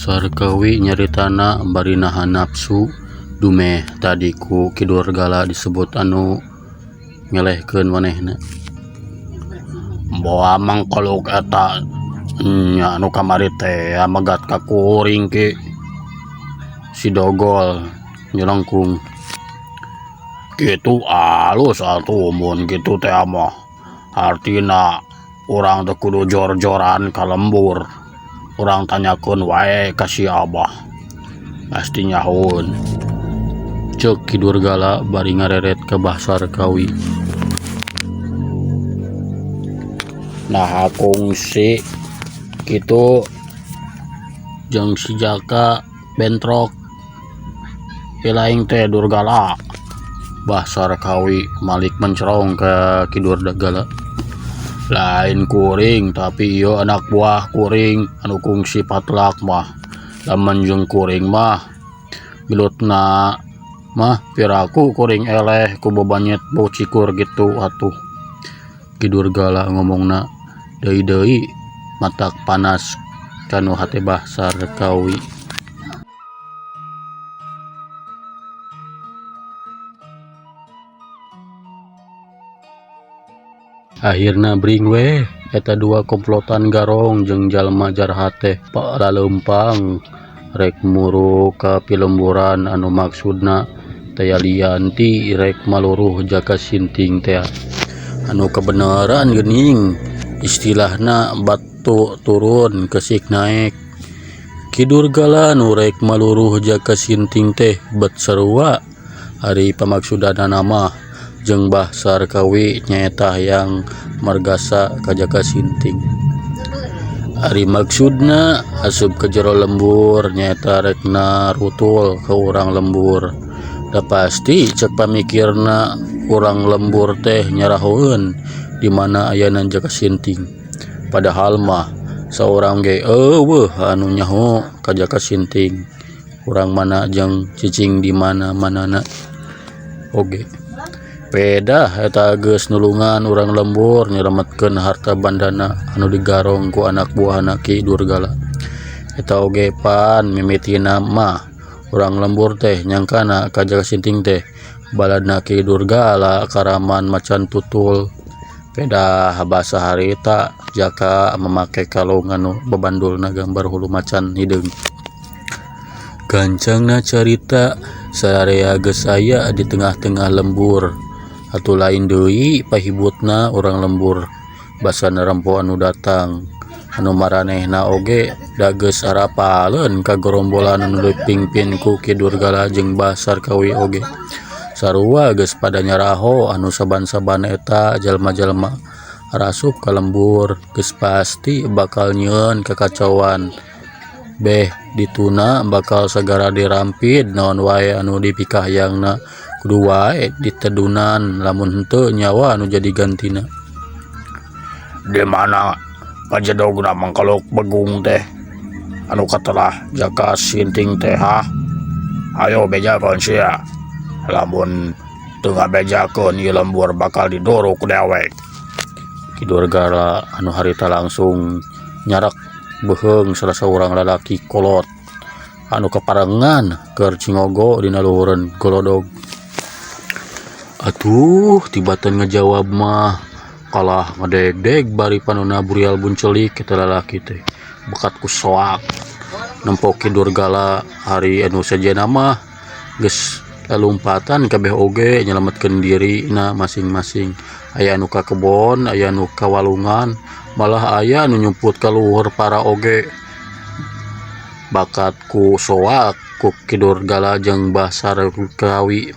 Sarkawi nyaritana bari nahan napsu dumeh tadi ku Ki Durgala disebut anu ngelehkeun manehna. Boa mangkolok eta nya anu kamari teh megat ka kuring ki. Si Dogol nyelengkung. Kitu alus atuh mun kitu teh mah artina urang teu kudu jor-joran ka lembur. Urang tanyakeun wae ka si Abah pasti nyahoeun. Ceuk Ki Durgala bari ngareret ka Bah Sarkawi. Naha kungsi kitu jeung si Jaka bentrok Ilaing teh Durgala. Bah Sarkawi malik mencerong ka Ki Durgala. Lain kuring tapi ieu anak buah kuring anu kungsi patlak mah. Lamun jeung kuring mah gelutna mah piraku kuring eleh ku babanyet bau cikur kitu atuh. Ki Durgala ngomongna deui-deui matak panas kanu hate Bah Sarkawi. Akhirna bring weh eta dua komplotan garong jeung jalma jarhat teh laleumpang rek muru ka pilemburan anu maksudna taya lian ti rek maluruh Jaka Sinting teh anu kebenaran geuning istilahna batu turun keusik naek. Ki Durgala nu rek maluruh Jaka Sinting teh bet sarua ari pamaksudanana mah jeung Bah Sarkawi nyaeta hayang margasa ka Jaka Sinting. Ari maksudna asup ka jero lembur nyaeta rek narutul ka urang lembur. Da pasti cek pamikirna urang lembur teh nyarahoeun di mana ayana Jaka Sinting. Padahal mah saurang ge eueuh anu nyaho ka Jaka Sinting. Urang mana jeung cicing di mana-manana oge. Pedah eta geus nulungan urang lembur nyelametkeun harta bandana anu digarong ku anak buahna Ki Durgala. Eta oge pan mimitina mah urang lembur teh nyangkana ka Jaka Sinting teh baladna Ki Durgala karaman macan tutul. Pedah basa harita Jaka mamake kalung anu babandulna gambar hulu macan hideung. Gancangna carita sararea geus aya di tengah-tengah lembur. Atuh lain deui pahibutna urang lembur basa narempo anu datang. Anu maranehna oge da geus arapaleun ka gorombolan anu dipingpin ku Ki Durgala jeung Bah Sarkawi oge. Sarua geus pada nyaraho anu saban-saban eta jalma-jalma arasup ka lembur geus pasti bakal nyieun kakacauan. Beh dituna bakal sagara dirampid naon wae anu dipikahayangna kudu wae ditedunan lamun henteu nyawa anu jadi gantina. Di mana pajedogna mangkaluk begung teh anu katelah Jaka Sinting teh ha? Ayo bejakeun sia. Lamun teu ngabejakeun ieu lembur bakal diduruk dewek. Ki Durgala anu harita langsung nyarak beuheung salah saurang lalaki kolot anu kaparengan keur cingogo dina luhureun golodog. Atuh tibatan ngajawab mah kalah ngadegdeg bari panona burial buncelik eta lalaki teh bekat ku soak nempo Ki Durgala hari anu sejenna mah geus lalumpatan kabeh oge nyelametkeun dirina masing-masing. Aya anu ka kebon, aya anu ka walungan, malah aya anu nyumput ka luhur para oge. Bakat ku soak ku Ki Durgala jeung Bah Sarkawi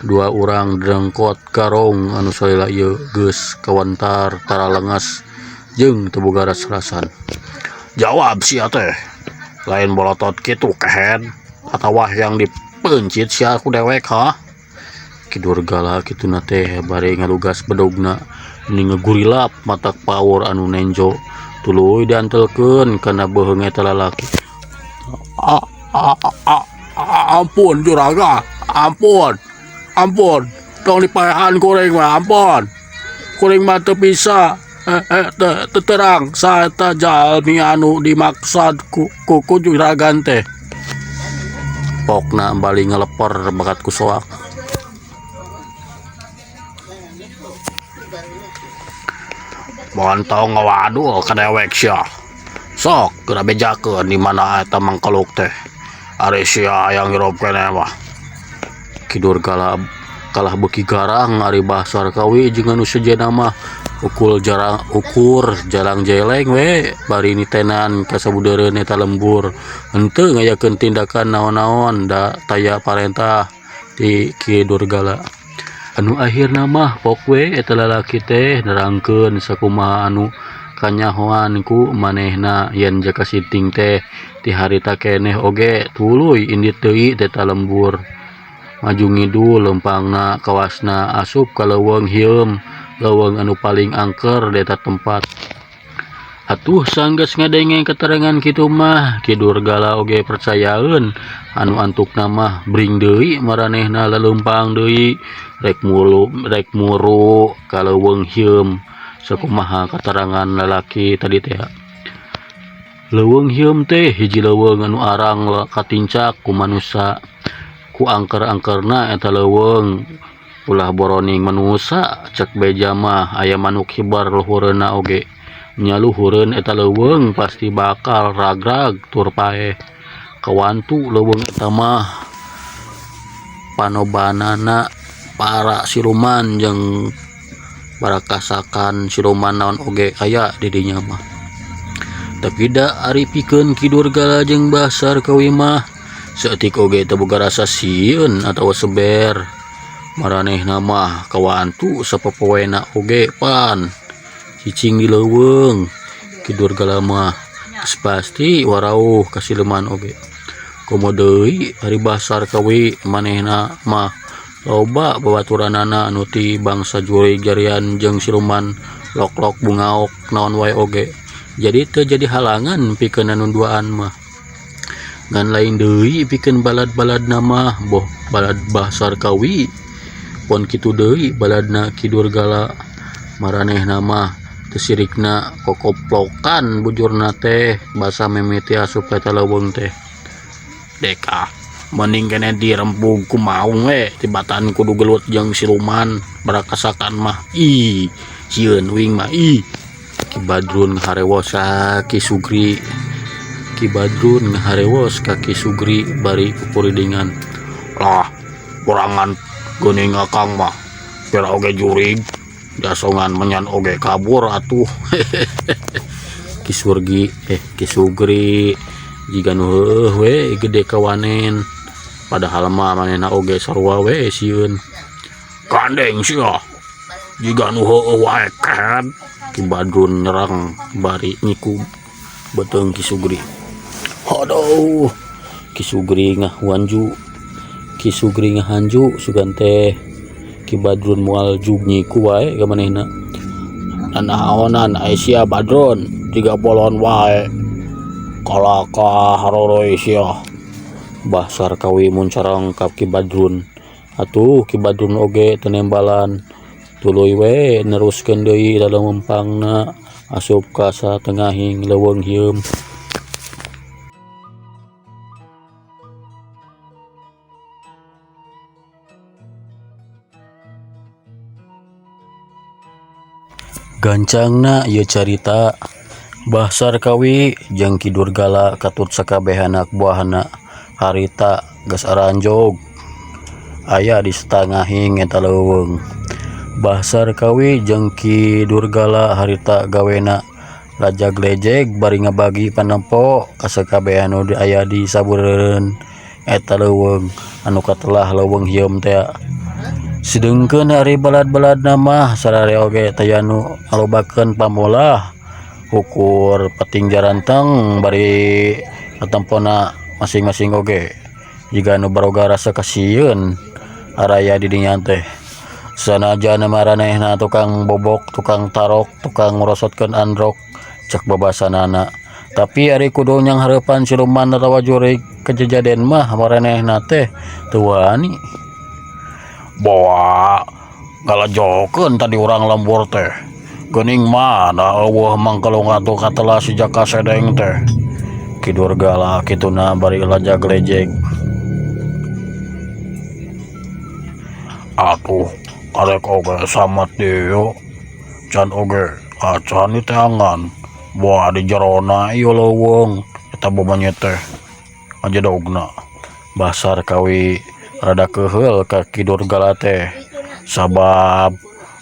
dua urang drengkot garong anu salila ieu geus kawantar tara lengas jeung teu boga ras-rasan. Jawab sia teh, lain bolotot kitu kehed atawa hayang dipeuncit sia ku dewek ha? Ki Durgala kituna teh bari ngalugas bedogna ini ngagurilap matak paur anu nenjo tuluy diantelkeun kana beuheung eta lalaki. Ampun juragan, ampun, ampun, tong dipaehan kuring mah, ampun. Kuring mah teu bisa Teu terang saha eta jalmi anu dimaksad ku ku juragan teh. Pokna bali ngaleper bakat ku soak. Montong ngawadul ka dewek sia. Sok geura bejakeun di mana eta mangkeluk teh. Ari sia hayang hirup keneh mah. Ki Durgala kalah beuki garang ari Bah Sarkawi jeung anu sejenna mah ukul jarang ukur jarang jeleng we bari nitenan ka sabudeureun eta lembur henteu ngayakeun tindakan naon-naon da taya parentah ti Ki Durgala. Anu akhirna mah pok we eta lalaki teh nerangkeun sakumaha anu kanyahoan ku manehna yen Jaka Sinting teh ti harita keneh oge tuluy indit deui teh lembur. Maju ngidul lempangna kawasna asup ka leuweung hieum leuweung anu paling angker di eta tempat. Atuh sanggeus ngadenge keterangan kitu mah Ki Durgala oge percayaeun anu antukna mah bring deui maranehna laleumpang deui rek mulu rek muru ka leuweung hieum sakumaha katerangan lalaki tadi teh. Leuweung hieum teh hiji leuweung anu arang katincak ku manusa ku angker-angkerna eta leuweung ulah boroning manusa cek beja mah aya manuk hibar luhureunna oge. Nya luhureun eta leuweung pasti bakal ragrag tur paeh. Kawantu leuweung eta mah panobanana para siluman jeung barakasakan siluman naon oge aya di dinya mah. Tapi da ari pikeun Ki Durgala jeung Bah Sarkawi mah saeutik oge teu boga rasa sieun atawa seber. Maranehna mah kawantu sapopoena oge pan cicing di leuweung. Ki Durgala mah geus pasti warauh ka siluman oge. Komo deui ari Bah Sarkawi manehna mah loba babaturanana anu ti bangsa jurig jarian jeung siluman lok-lok bungaok naon wae oge. Jadi teu jadi halangan pikeun anu duaan mah. Ngan lain deui pikeun balad-baladna mah boh balad Bah Sarkawi pon kitu deui baladna Ki Durgala. Maranehna mah teu sirikna kokoplokan bujurna teh basa mimiti asup ka eta leuweung teh. Dek ah mending keneh dirempug ku maung we tibatan kudu gelut jeung siluman barakasakan mah ih sieun uing mah ih. Ki Badrun ngaharewos ka Ki Sugri. Ki Badrun ngaharewos ka Ki Sugri bari kukuridingan. Lah borangan geuning akang mah pira oge jurig dasongan menyan oge kabur atuh. Ki Surgi Ki Sugri jiga nu heueuh we gede kawanen padahal mah manehna oge sarua we sieun. Gandeng sia jiga nu heueuh wae kehed. Ki Badrun nyerang bari nyiku beuteung Ki Sugri. Aduh Ki Sugri ngahuanju Ki Sugri ngahanju sugan teh Ki Badrun moal jug nyiku wae ka manehna. Nanaonan ai sia Badrun jiga bolon wae kalaka haroroi sia. Bah Sarkawi muncarang ka Ki Badrun. Atuh Ki Badrun oge teu nembalan tuluy we neruskeun deui laleumpangna asup ka satengahing leuweung hieum. Gancangna ieu carita Bah Sarkawi jeung Ki Durgala katut sakabeh anak buahna harita geus aranjog aya di satengahing eta leuweung. Bah Sarkawi jeung Ki Durgala harita gawena lajag-lejeg bari ngabagi panempo ka sakabeh anu aya di sabureun eta leuweung anu katelah leuweung hieum teh. Sedengkeun ari balad-baladna mah sarare oge taya nu ngalobakeun pamolah ukur peting jaranteng bari katempona masing-masing oge jiga nu baroga rasa kasieun araya di dinya teh. Sanajan maranehna tukang bobok, tukang tarok, tukang ngrosotkeun androk cek babasanana. Tapi ari kudu nyanghareupan siluman atawa jurig kajajaden mah maranehna teh teu wani. Bawa ngalajokeun tadi urang lembur teh. Geuning mana eueuh mangkelung atuh katela si Jaka Sedeng teh. Ki Durgala kituna bari lajag-lejeg. Atuh karek oge samet dieu can oge acan diteangan boa di jerona ieu leuweung eta bamanyet teh ngajedogna. Bah Sarkawi rada keuheul ka Ki Durgala teh sabab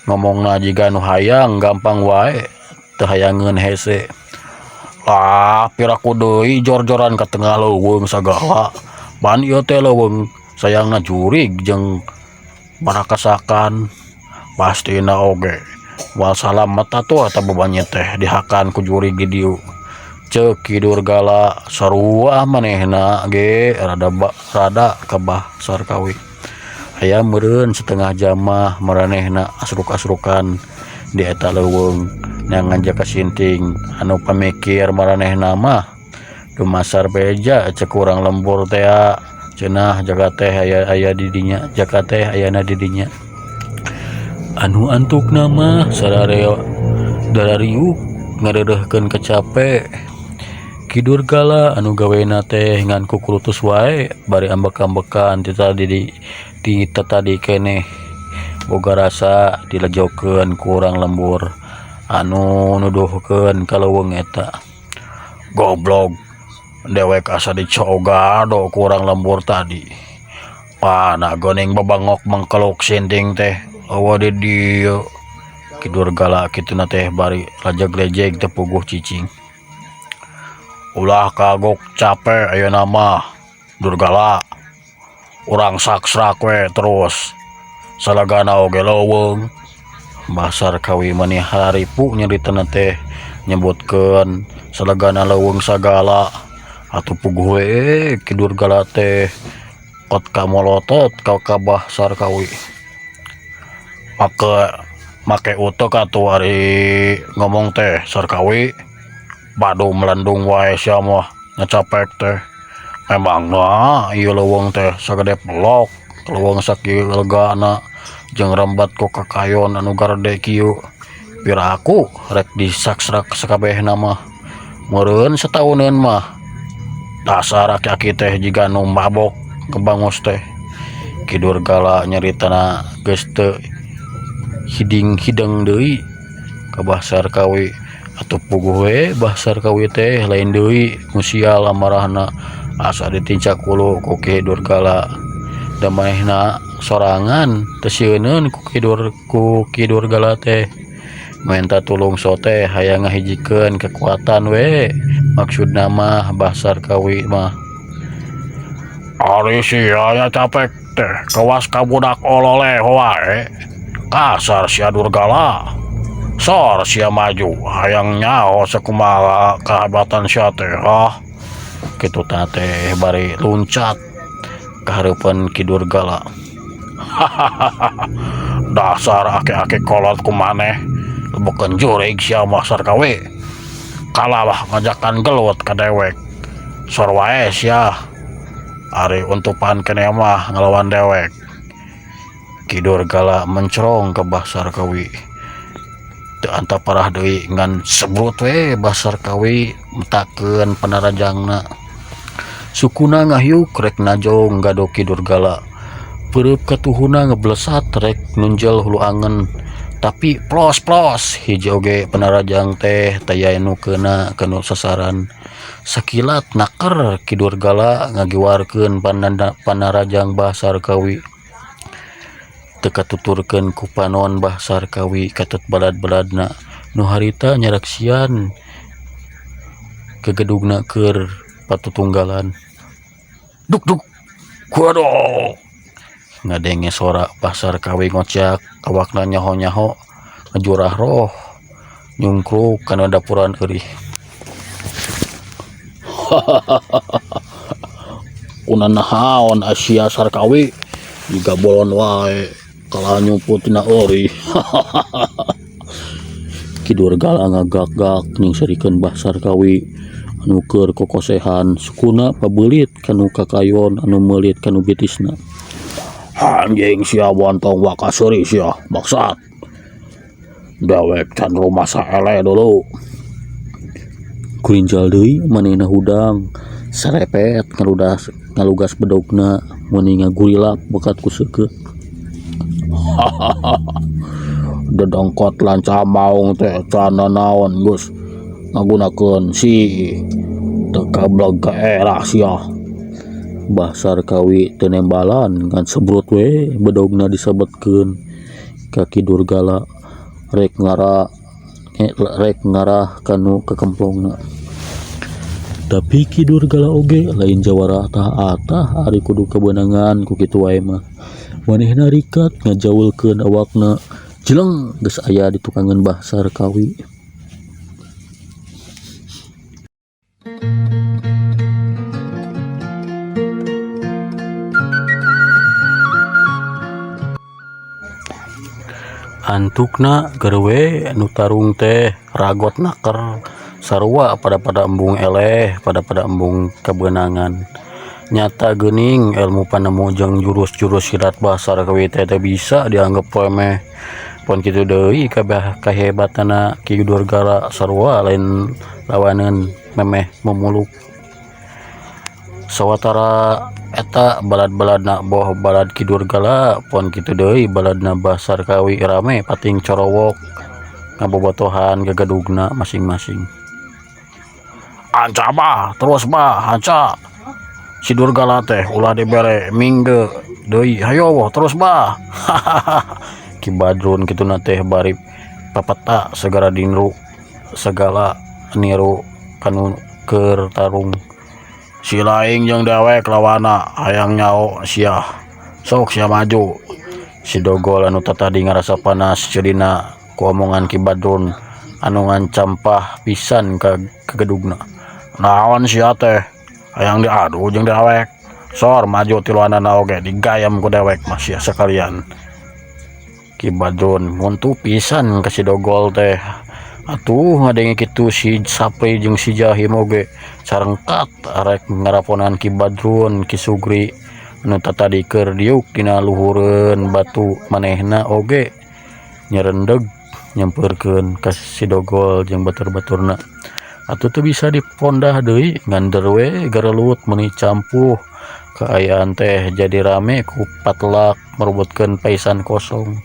ngomongna jiga nu hayang gampang wae teu hayangeun hese. Lah piraku deui jor-joran ka tengah leuweung sagala pan ieu teh leuweung sayangna jurig jeung barakasakan pastina oge moal salamet atuh eta babanyet teh dihakan ku jurig di dieu. Ceuk Ki Durgala sarua manehna ge rada rada ka Bah Sarkawi. Aya meureun setengah jam mah maranehna asruk-asrukan di eta leuweung neangan Jaka Sinting anu pamikir maranehna mah dumasar beja ceuk urang lembur tea cenah jaka teh aya aya di dinya jaka teh ayana di dinya. Anu antukna mah sararea darariuk ngareureuhkeun kacape. Ki Durgala anu gawena teh ngan kukulutus wae bari ambek-ambekan ti tadi ti tatadi keneh boga rasa dilejokeun ku urang lembur anu nuduhkeun ka leuweung eta. Goblog dewek asa dicogado ku urang lembur tadi. Pana geuning babangok mangkeluk sinting teh eueuh di dieu. Ki Durgala kituna teh bari lajeg-lejeg teu puguh cicing. Ulah kagok cape ayeuna mah Durgala. Urang saksrak we terus salagana oge leuweung. Bah Sarkawi mani hararipu nyaritana teh nyebutkeun salagana leuweung sagala atuh puguh we Ki Durgala teh kot kamolotot ka ka Bah Sarkawi. Make make uteuk atuh ari ngomong teh Sarkawi. Badu melendung wae sia mah ngacapek teh. Memangna ieu leuweung teh sagede pelok, leuweung sakieu legana jeung rembat ku kakayon anu garede kieu. Piraku rek disaksrak sakabehna mah. Meureun satauneun mah. Dasar aki-aki teh jiga nu mabok ngebangus teh. Ki Durgala nyaritana geus teu hiding hideng deui ka Bah Sarkawi. Atuh puguh we Bah Sarkawi teh lain deui musial amarahna asa ditincak hulu ku Ki Durgala. Da manehna sorangan teu sieuneun ku Ki Durgala teh. Menta tulung sote hayang ngahijikeun kekuatan we maksudna mah Bah Sarkawi mah. Ari sia nya capek teh kawas ka budak ololeh wae. Kasar sia Durgala. Sor sia maju hayang nyaho sakumaha kahabatan sia teh hah. Kitu ta teh bari luncat ka hareupeun Ki Durgala. Hahaha. Dasar aki-aki kolot kumaneh. Beukeun jurig sia mah Sarkawi. Kalawah ngajakan gelut ka dewek. Sor wae sia. Ari untupan keneh mah ngalawan dewek. Ki Durgala mencerong ka Bah Sarkawi. Teu antap parah deui ngan sebrut we Bah Sarkawi metakeun panarajangna. Sukuna ngahiuk rek najong gado Ki Durgala. Peureub katuhuna ngeblesat rek nunjel hulu angen. Tapi plos-plos hiji oge panarajang teh taya nu keuna kanu sasaran. Sakilat naker Ki Durgala ngagiwarkeun panarajang Bah Sarkawi. Teu katuturkeun ku panon Bah Sarkawi katut balad-baladna nu harita nyaraksian kegedugna keur patutunggalan. Duk duk kuadok ngadenge sora Bah Sarkawi ngocak awakna nyaho-nyaho ngajurah roh nyungkruk kana dapuran eurih. Kunanahaon Asia Sarkawi jiga bolon wae kalah nyumput tina eurih. Ki Durgala ngagak-gak nyingserikeun Bah Sarkawi anu keur kokosehan sukuna pabeulit kanu kakayon anu meulit kanu bitisna. Anjing sia bontong waka seuri sia bangsat. Dewek can rumasa eleh dulu. Kurinjal deui manehna hudang sarepet ngaludas ngalugas bedogna meuni ngagurilap bekat ku seukeut. Dedengkot lanca maung teh can nanaon geus ngagunakeun si teu kableg ka era sia. Bah Sarkawi teu nembalan ngan sebrut we bedogna disebetkeun ka Ki Durgala rek ngarah kanu kakemplongna. Tapi Ki Durgala oge lain jawara atah-atah ari kudu kabeunangan ku kitu wae mah. Manehna rikat ngajaulkeun awakna jeleng geus aya di tukangeun Bah Sarkawi. Antukna geurwe nu tarung teh ragot naker sarua pada-pada embung eleh pada-pada embung kabeunangan. Nyata geuning ilmu panemu jeung jurus-jurus silat Bah Sarkawi teh teu bisa dianggep remeh. Pon kitu deui kabeh kahebatanna Ki Durgala sarua lain lawaneun memeh memuluk. Sawatara eta balad-baladna boh balad Ki Durgala pon kitu deui baladna Bah Sarkawi rame pating corowok ngabobotohan gagadugna masing-masing. Anca bah terus bah anca si Durgala teh ulah dibere mingge deui hayo terus bah. Ki Badrun kituna teh bari papeta segala dinru segala niru kanu keur tarung. Si laing jeung dewek lawana hayang nyao sia sok sia maju. Si Dogol anu tatadi ngarasa panas ceulina ku omongan Ki Badrun anu ngancampah pisan ka kagedugna. Naon sia teh hayang diadu jeung dewek sor maju tiluanana oge digayam ku dewek mah sia sakalian. Ki Badrun nguntu pisan ka si Dogol teh. Atuh ngadenge kitu si Sapri jeung si Jahim oge sarengkat arek ngaraponan Ki Badrun Ki Sugri anu tatadi keur diuk dina luhureun batu manehna oge nyerendeg nyampeurkeun ka si Dogol jeung batur-baturna. Atuh teu bisa dipondah deui ngander we garelut meuni campuh kaayaan teh jadi rame ku patelak merebutkeun paisan kosong.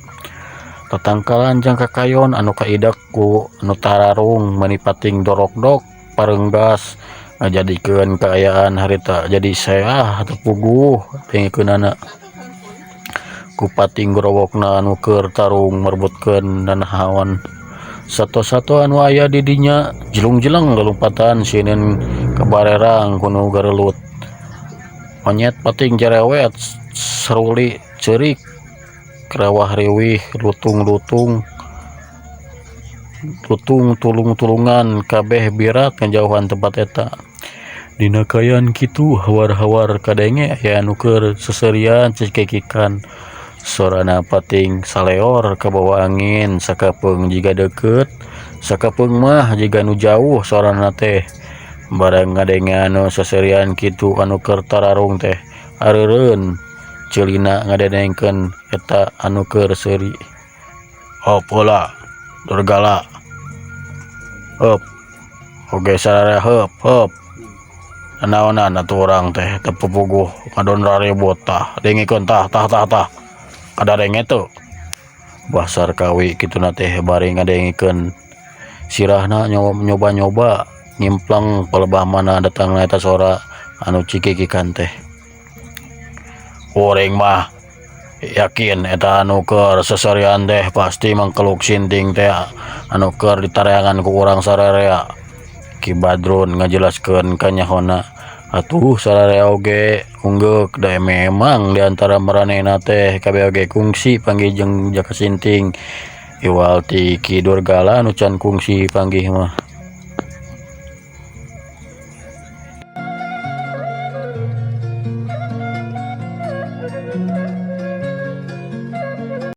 Tatangkalan jeung kakayon anu kaidak ku anu tararung meuni pating dorokdok parenggas ngajadikeun kaayaan harita jadi seah teu puguh dengekeunana. Ku pating gorowokna anu keur tarung merebutkeun nanahaon. Sato-sato anu aya di dinya jelung-jeleng lulumpatan sieun kabarerang ku nu garelut. Monyet pating jerewet seruli ceurik rawah riwih lutung-lutung lutung tulung-tulungan kabeh birat ngajauhan tempat eta. Dina kaayaan kitu hawar-hawar kadenge aya anu keur seserian cekekikan. Sorana pating saleor kabawa angin sakapeung jiga deukeut sakapeung mah jiga nu jauh sorana teh. Barang ngadenge anu seserian kitu anu keur tararung teh areureun ceulina ngadengkeun eta anu keur seuri. Hop heula Durgala heup oge sararea heup heup nanaonan atuh urang teh teu pupuguh ngadon raribut tah dengekeun tah tah tah tah kadarenge teu. Bah Sarkawi kituna teh bari ngadengikeun sirahna nyoba-nyoba ngimplang palebah mana datangna eta sora anu cikikikan teh. Kuring mah yakin eta anu keur seserian teh pasti mangkeluk sinting teh anu keur ditareangan ku urang sararea. Ki Badrun ngajelaskeun kanyahona. Atuh sararea oge unggeuk da memang di antara maranehna teh kabeh oge kungsi panggih jeung Jaka Sinting. Iwal ti Ki Durgala anu can kungsi panggih mah.